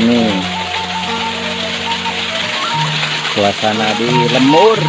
Ini suasana di lembur.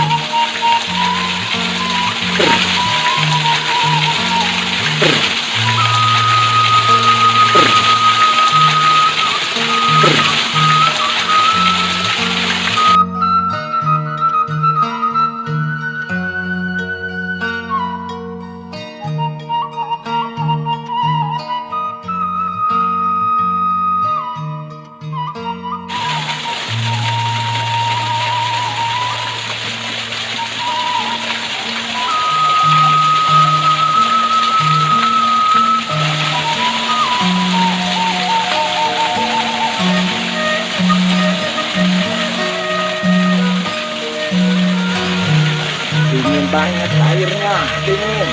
Dingin banget airnya, dingin.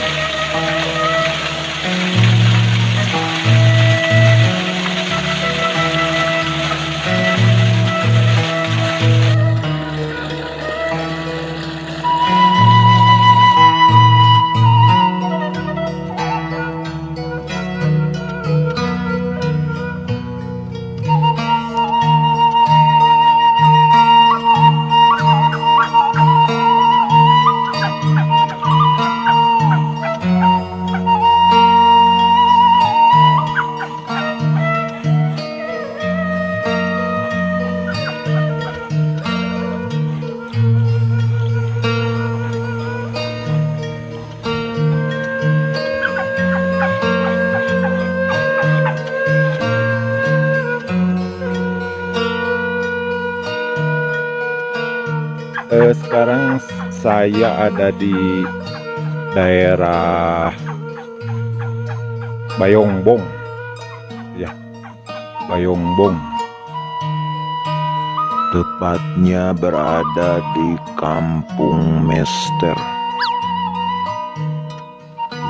Sekarang saya ada di daerah Bayongbong, ya, Bayongbong. Tepatnya berada di Kampung Mester.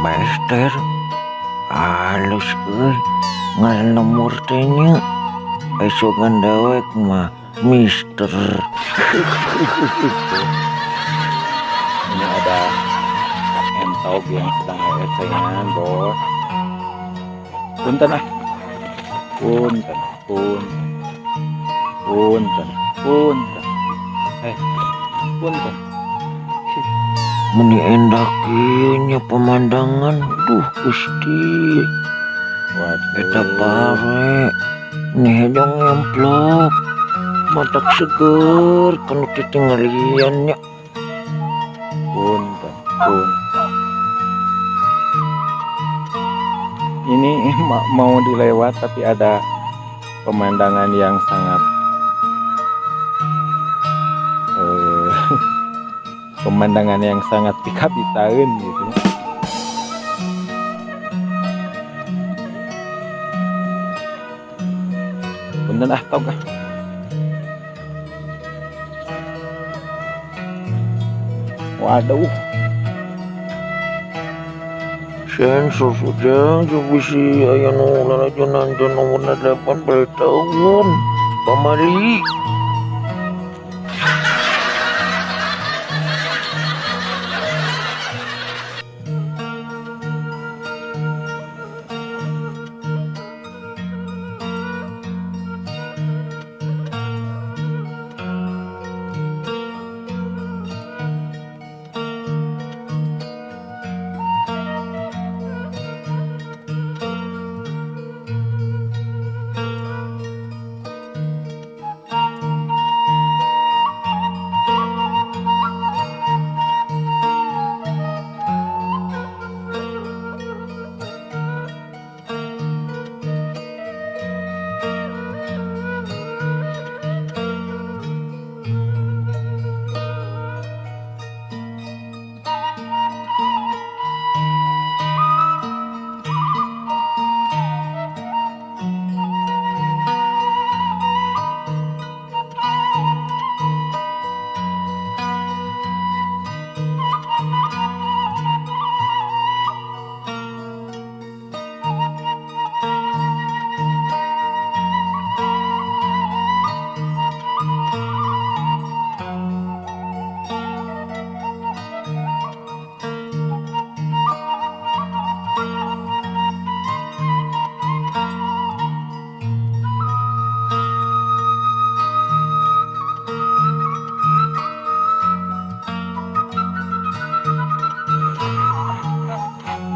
Mester, halus euy, ngaran lembur teh nya. Esokan dewek mah Mister. Ini ada entog yang sedang ecengan, bos. Punten ah. Punten, punten. Punten, punten. Punten. Meni endah kieu nya pemandangan, duh Gusti. Waduh. Eta pare, nih hejong ngemplok. Matak seger kanu titinggalian nya. Punten, punten. Ini mau dilewat tapi ada pemandangan yang sangat pemandangan yang sangat pikapitaeun gitu. Punten ah tog ah. Waduh. Sensor sudah bisi aya nu lalajonan teh nomorna 18 tahun. Pamali.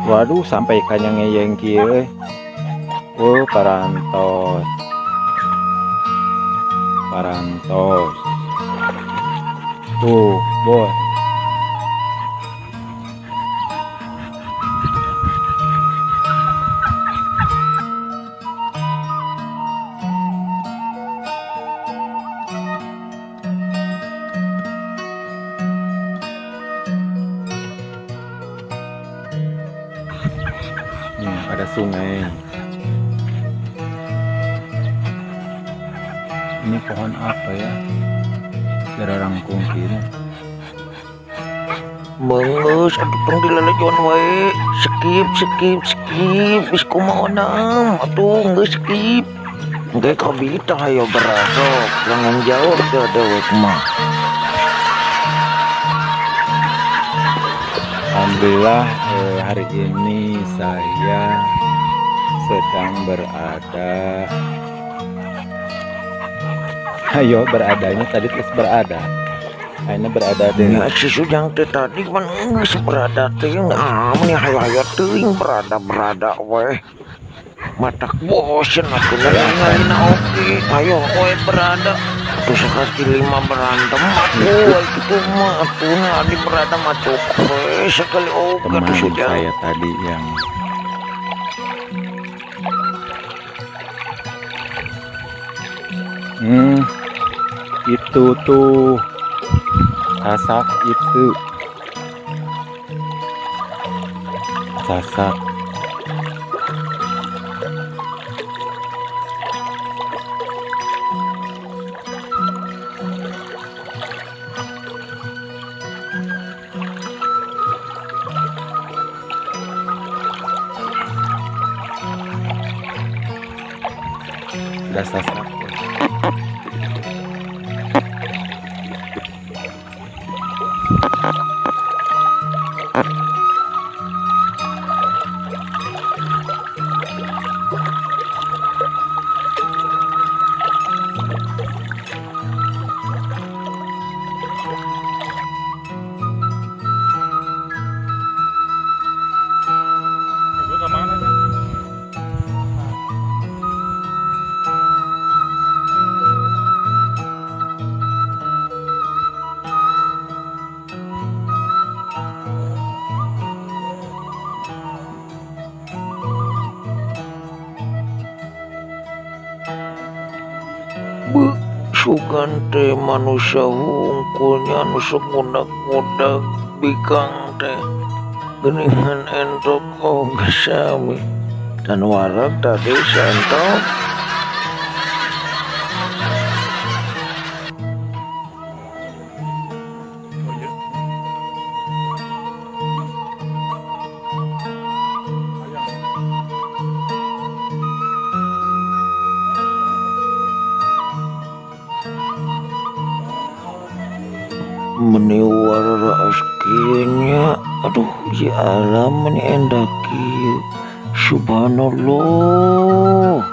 Waduh, sampai ikannya ngeyeng kieu euy. Oh, parantos. Parantos. Tuh, bos. Ada sungai. Ini pohon apa ya? Darah rangkung kiri. Mengus, atuh tong dilalajon wae. Skip, skip, skip. Geus kumaha nam? Atuh geus skip. Engke kabita hayo berasok. Tanggung jawab teh dewek mah. Alhamdulillah, hari ini saya sedang berada. Ayo beradanya tadi terus berada. Akhirnya berada di. Ya, si Sujang teh tadi pan geus berada teh ah meni hayo-hayo teuing berada-berada weh. Matak bosen atuh ngalina oke. Ayo we berada. Atuh sakali lima berantem atuh kitu mah atuh na di berada mah cukup we sakali oge atuh Teman Sujang. saya tadi yang itu tuh sasak itu sasak. Udah sasak. Be, sugan teh manusia hungkulnya nu sok ngudag-ngudag bikang teh geuningan entok oge sami dan wareg tadi sentok. Meni wararaas kieu nya, aduh ieu alam meni endah kieu, subhanallah.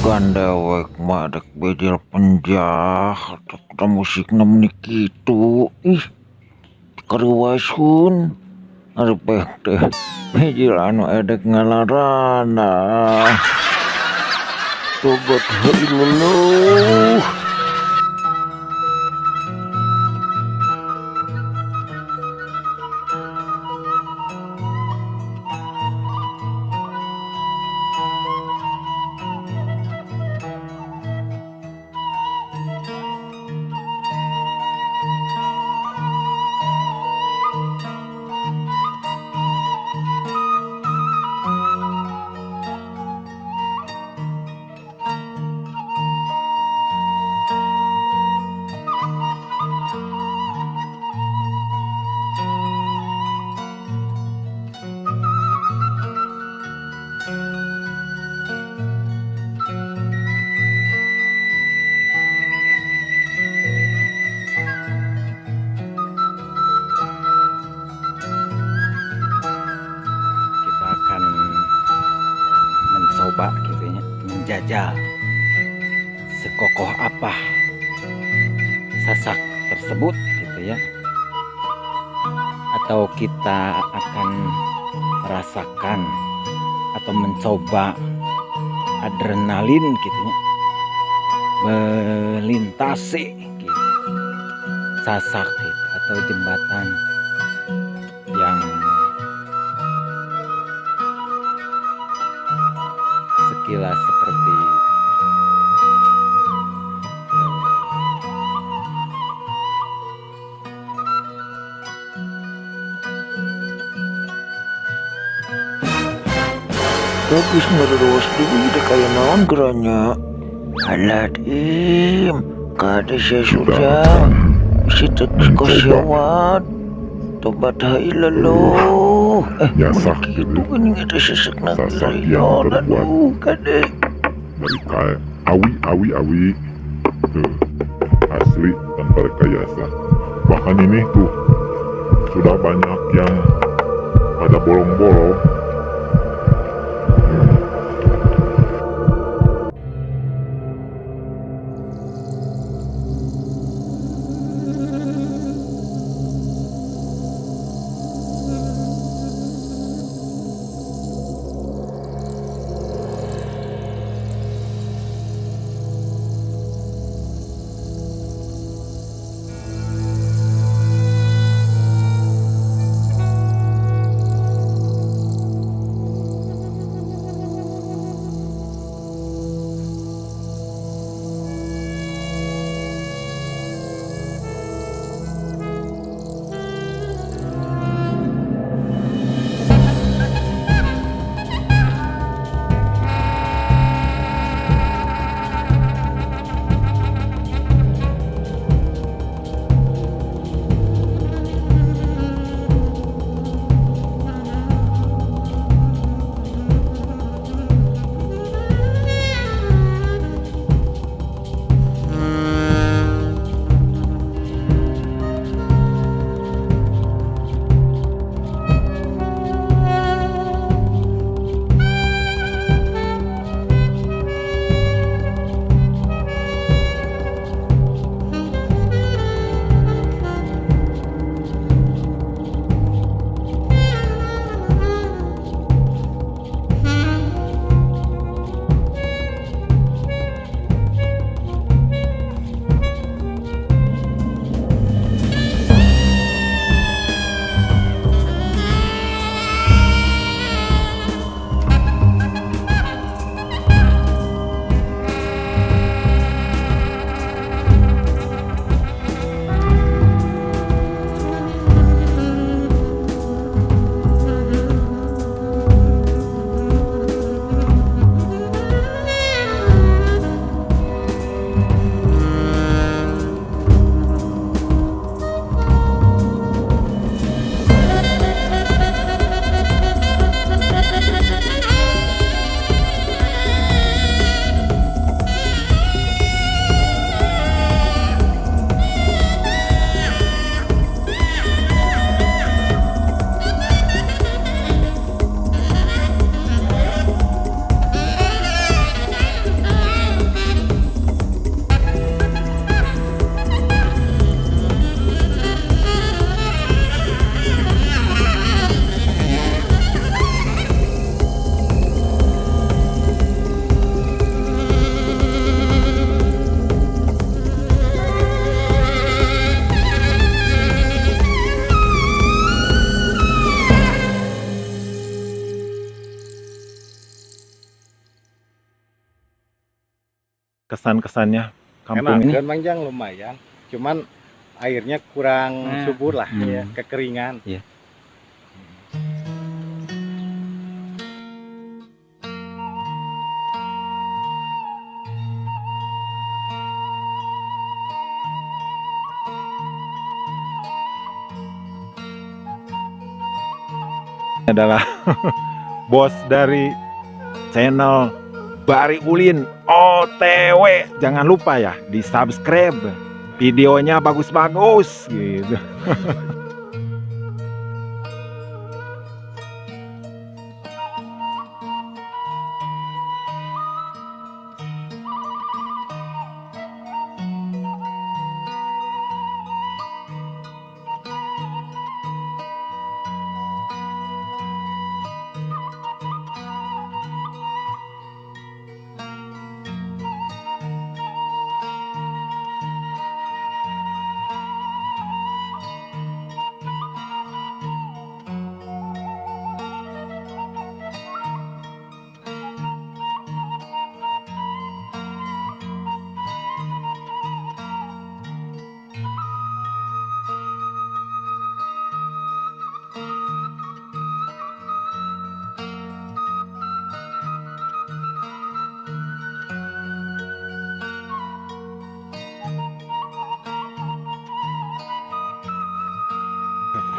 Sugan dewek mah dek bejel penjahat da musikna meni kitu ih karuwasun arepeh teh bejel anu edek ngalarana tobat hailuluh. Mencoba gitu ya, menjajal sekokoh apa sasak tersebut gitu ya, atau kita akan merasakan atau mencoba adrenalin gitu ya, melintasi gitu, sasak gitu, atau jembatan yang sekilas seperti Bagus ngeruas deui dek aya naon geranya. Alah im, kade sia surang. Bisi teu kosewat. Tobat hailaloh. Nyasak Kitu gitu. geuning eta sesekna Sasak yang terbuat aduh kade. dari kain awi awi awi tuh, asli tanpa rekayasa. Bahkan ini tuh sudah banyak yang pada bolong-bolong. Kesan-kesannya kampung enak, ini? Dan Mang Jang lumayan, cuman airnya kurang subur lah, ya, kekeringan. Iya. Adalah bos dari channel Bari Ulin OTW. Jangan lupa ya di subscribe, videonya bagus-bagus gitu.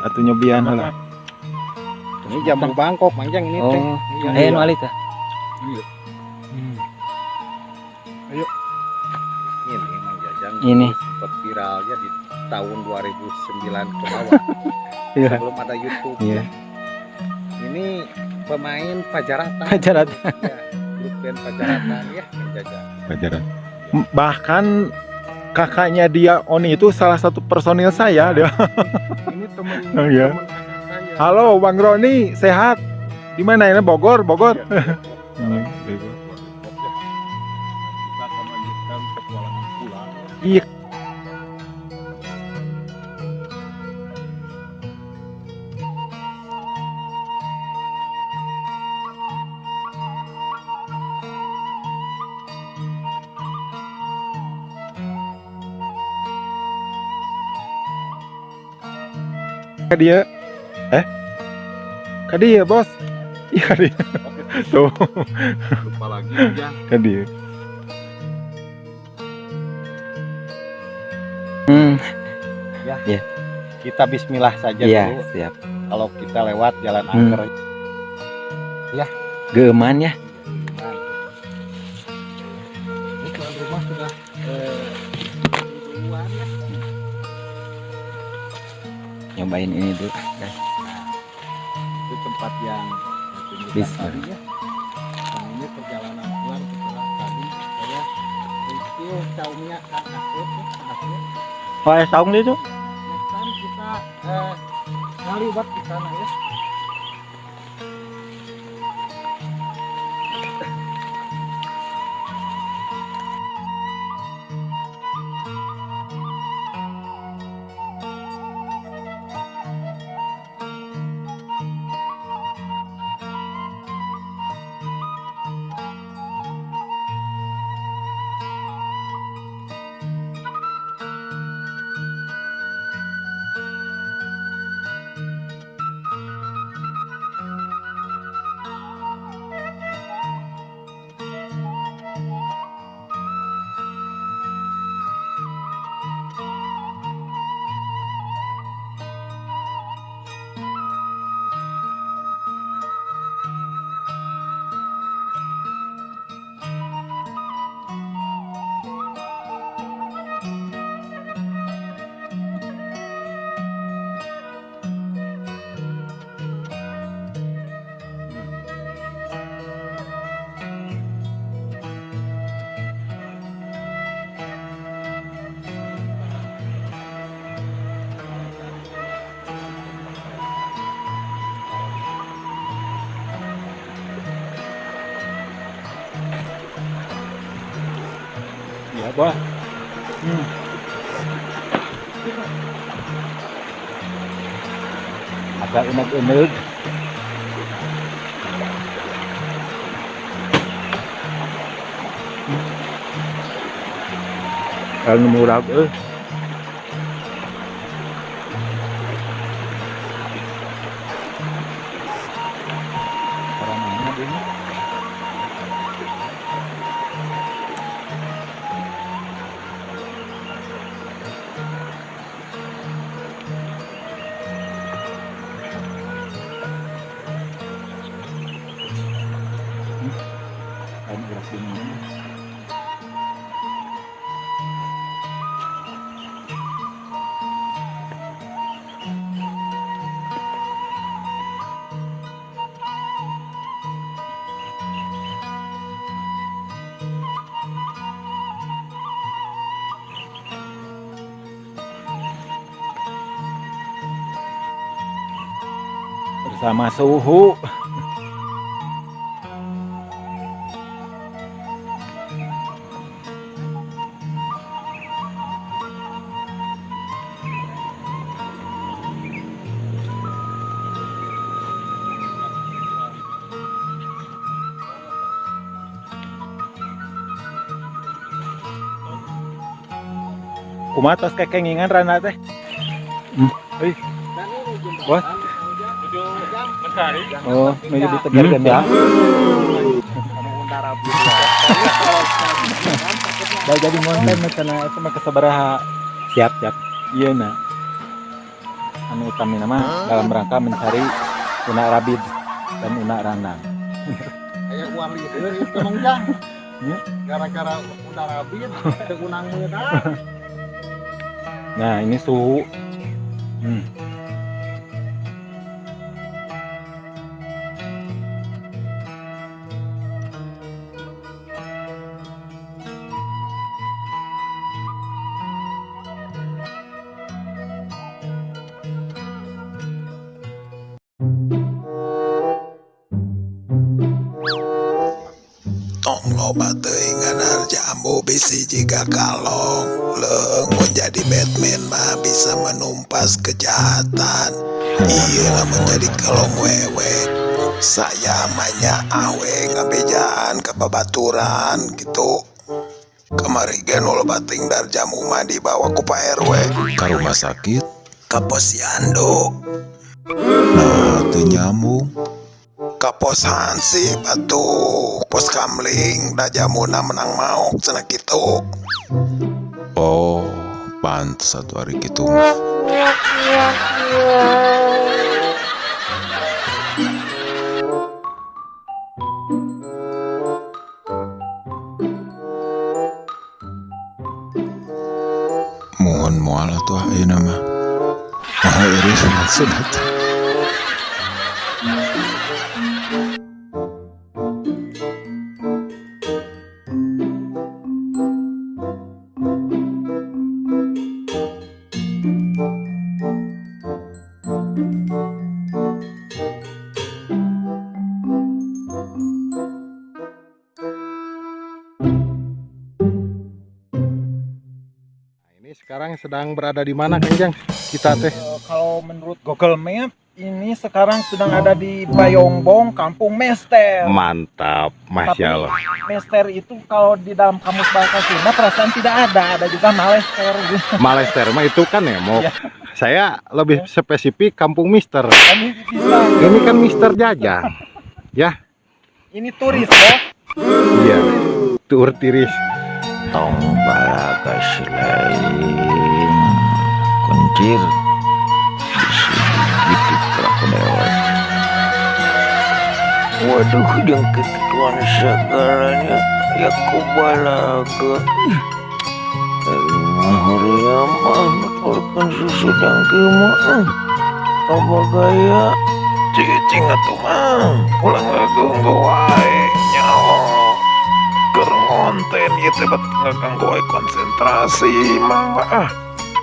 Atau nyobian lah. Ini jambu Bangkok, Mang Jang ini teh. Oh, ayo nu alit tah. Iya. Ayo. Ini Mang Jajang ini sempat viralnya di tahun 2009 ke bawah. Iya. Sebelum ada YouTube. Iya. Ini pemain Pajaratan. Pajaratan. Ya, grup band Pajaratan ya, Mang Jajang. Pajaratan. Bahkan kakaknya dia Oni itu salah satu personil saya dia. Ini teman, oh, iya. teman kakak saya. Halo Bang Roni, sehat? Di mana ini? Bogor, Bogor. Iya. Bogor. Kita akan lanjutkan petualangan pulang. Iya. Dia, dia bos, iya dia, tuh, lupa lagi ya, dia. Ya, ya. Kita Bismillah saja ya, dulu. Siap. Kalau kita lewat jalan angker, ya, geman ya. Ini tuan rumah sudah duluan ya. Nyobain ini dulu guys. Itu tempat yang bisa tadi ya. Nah, ini perjalanan pulang setelah tadi saya review saungnya Kang Asep ya, Kang Asep. Oh, ya saung itu? Next time kita ngaliwat di sana ya. Ya, bah. Agak unek-unek. Anu murag euy. Orang mana dia? Lain gerak dingin. Bersama suhu. Kumaha tos kekengingan rana teh? Euy. Bos. Oh, menuju di Tegar ya. Dah jadi monten macana itu mah kesabaraha. Siap, siap. Iya na. Anu utamina mah dalam rangka mencari unak rabid dan unak randang. Kayak uang lieur itu Mang Jang. Gara-gara udah rabid teu unang meunang. Nah, ini suhu. Tong loba teuing ngadar jambu bisi jiga kalong. Leung mun jadi Batman mah bisa menumpas kejahatan. Ieu lamun jadi kalong wewe. Saya mah nyaah we ngabejaan ka babaturan gitu. Kamari ge nu loba teuing dar jamu mah dibawa ku Pak RW Ka rumah sakit? Ka posyandu. Nah, teu nyambung. Ka pos hansip atuh, pos kamling da jamuna menang maok cenah kitu. Oh, pantes atuh ari kitu mah. Mohon moal atuh ayeuna mah. Moal eureun maksudna teh. Ini sekarang sedang berada di mana, Kang Jang? Kita teh. Kalau menurut Google Map ini sekarang sedang ada di Bayongbong, Kampung Mester. Mantap, Tapi Masya Allah. Mester itu kalau di dalam kamus bahasa Sunda perasaan tidak ada, ada juga Malester. Malester mah itu kan ya mau. Ya. Saya lebih spesifik Kampung Mister. Kami bisa. Ini kan Mister Jajang. Ya. Ini turis, Bos. Iya. Tur tiris. Tong balaga silain kuncir bisi gitu kelaku dewek. Waduh, jeung kekituan segalanya ya ku balaga. Mah hoream mah nuturkeun susu jangkeu mah. Loba gaya cicing atuh mah ulah ngaganggu wae nyaho. Keur ngonten ieu teh bet ngaganggu wae konsentrasi mah ah.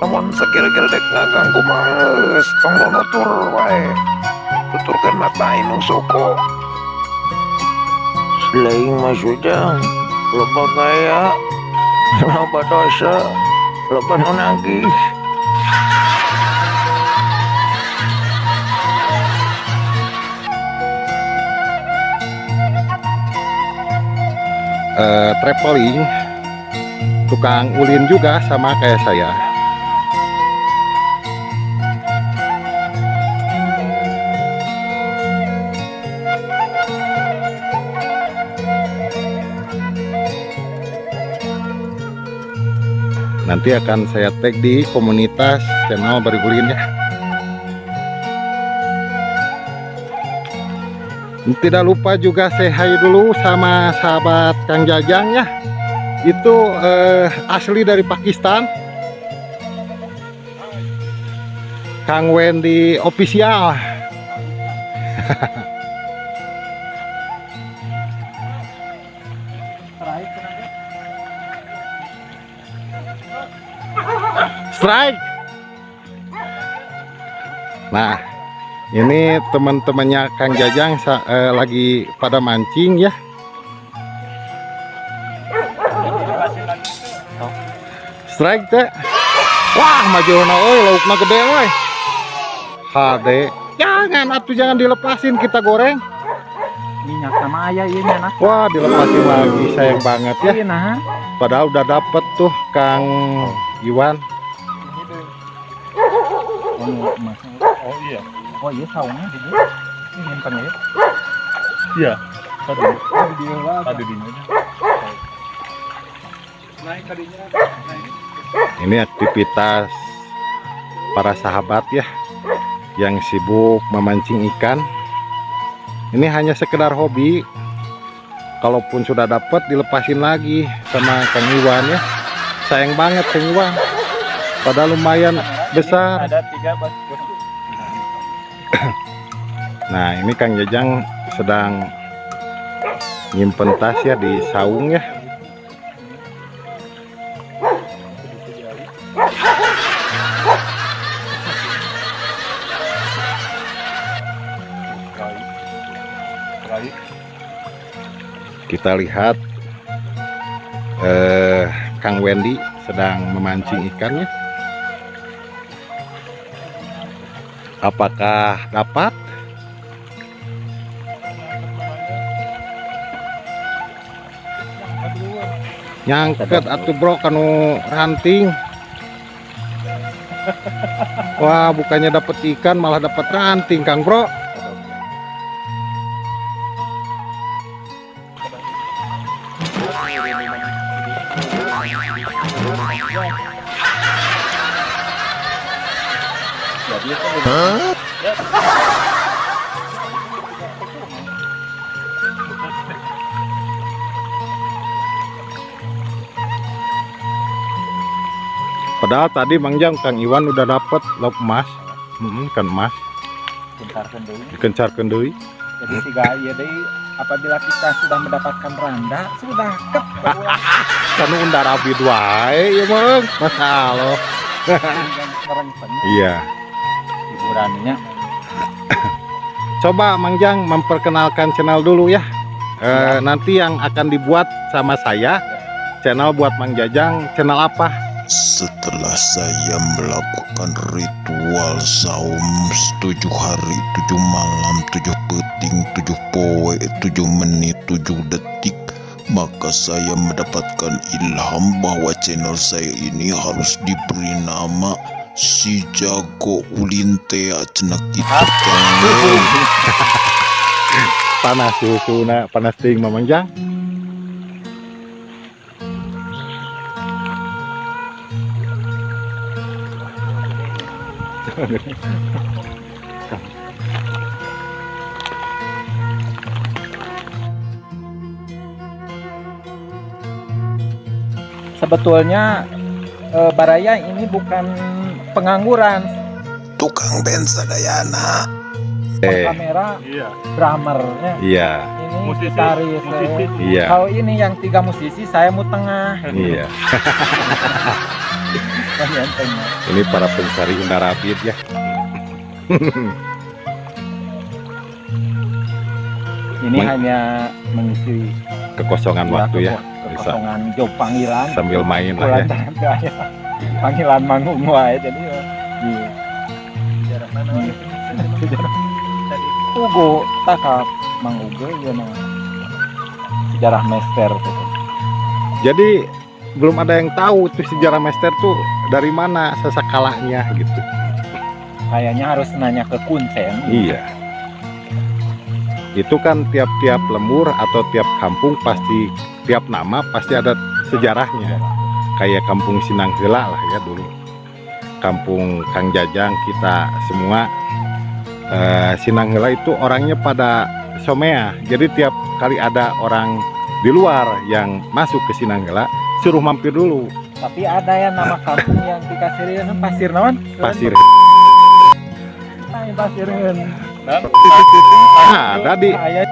Lamun sakira-kira dek ngaganggu mah geus tong nutur wae. Tuturkeun mata nu suku. Selain mah Ujang, loba gaya, loba dosa, loba nu nagih. Traveling Tukang ulin juga sama kayak saya. Nanti akan saya tag di komunitas channel Baraya Ulin ya. Tidak lupa juga say hi dulu sama sahabat Kang Jajang ya. Itu asli dari Pakistan. Kang Wendy Official. Strike. Nah, ini teman-temannya Kang Jajang lagi pada mancing ya. Strike teh. Wah, majuna euy, laukna gede euy. Hade. Jangan atuh, jangan dilepasin, kita goreng. Minyak sama ayah ini enak. Wah, dilepasin lagi, sayang banget ya. Nah. Padahal udah dapet tuh Kang Iwan. Oh iya. Oh iya, saungnya di dia. Ini nyimpen ya. Iya. Tadi. Tadi di mana? Naik tadinya. Ini aktivitas para sahabat ya yang sibuk memancing ikan. Ini hanya sekedar hobi. Kalaupun sudah dapet dilepasin lagi sama Kang Iwan ya. Sayang banget Kang Iwan. Padahal lumayan besar. Ada 3 bos. Nah, ini Kang Jajang sedang nyimpen tas ya di saung ya. Kita lihat Kang Wendy sedang memancing ikannya. Apakah dapat? Nyangket atuh bro kanu ranting. Wah, bukannya dapat ikan malah dapat ranting Kang Bro. Hah? Padahal tadi Mang Jang, Kang Iwan udah dapet lauk emas, kan emas. Dikencarkan deui. Jadi siga ieu deui apabila kita sudah mendapatkan randa sudah kep. Kanu undar abid wae ieu mah, masalah. Iya. Hiburannya. Coba Mang Jang memperkenalkan channel dulu ya. Nanti yang akan dibuat sama saya channel buat Mang Jajang, channel apa? Setelah saya melakukan ritual saum 7 hari 7 malam 7 peting 7 poe 7 menit 7 detik, maka saya mendapatkan ilham bahwa channel saya ini harus diberi nama Si Jago Ulin Tea cenah kitu. Panas suhuna, panas ting Mamang Jang. Sebetulnya Baraya ini bukan pengangguran. Tukang band sadayana. Kamera, iya. Drummernya. Iya. Ini musisi, gitaris. Musisi. Iya. Kalau ini yang 3 musisi, saya mau tengah. Iya. Ini para pencari undarabit ya. Ini hanya mengisi kekosongan waktu ya. Kekosongan job panggilan. Sambil main lah ya. Panggilan manggung wae jadi ya. Ugo takap Mang Ugo ya mah. Sejarah mester gitu. Jadi Belum ada yang tahu tuh sejarah Mester tuh dari mana sasakalanya gitu. Kayaknya harus nanya ke Kuncen. Iya. Itu kan tiap-tiap lembur atau tiap kampung pasti tiap nama pasti ada sejarahnya. Kayak Kampung Sinang Heula lah ya dulu. Kampung Kang Jajang kita semua, Sinang Heula itu orangnya pada somea. Jadi tiap kali ada orang di luar yang masuk ke Sinang Heula suruh mampir dulu. Tapi ada ya nama kampung yang dikasihin pasir naon? Pasir. Nah, pasireun. Nah, ada di Aya.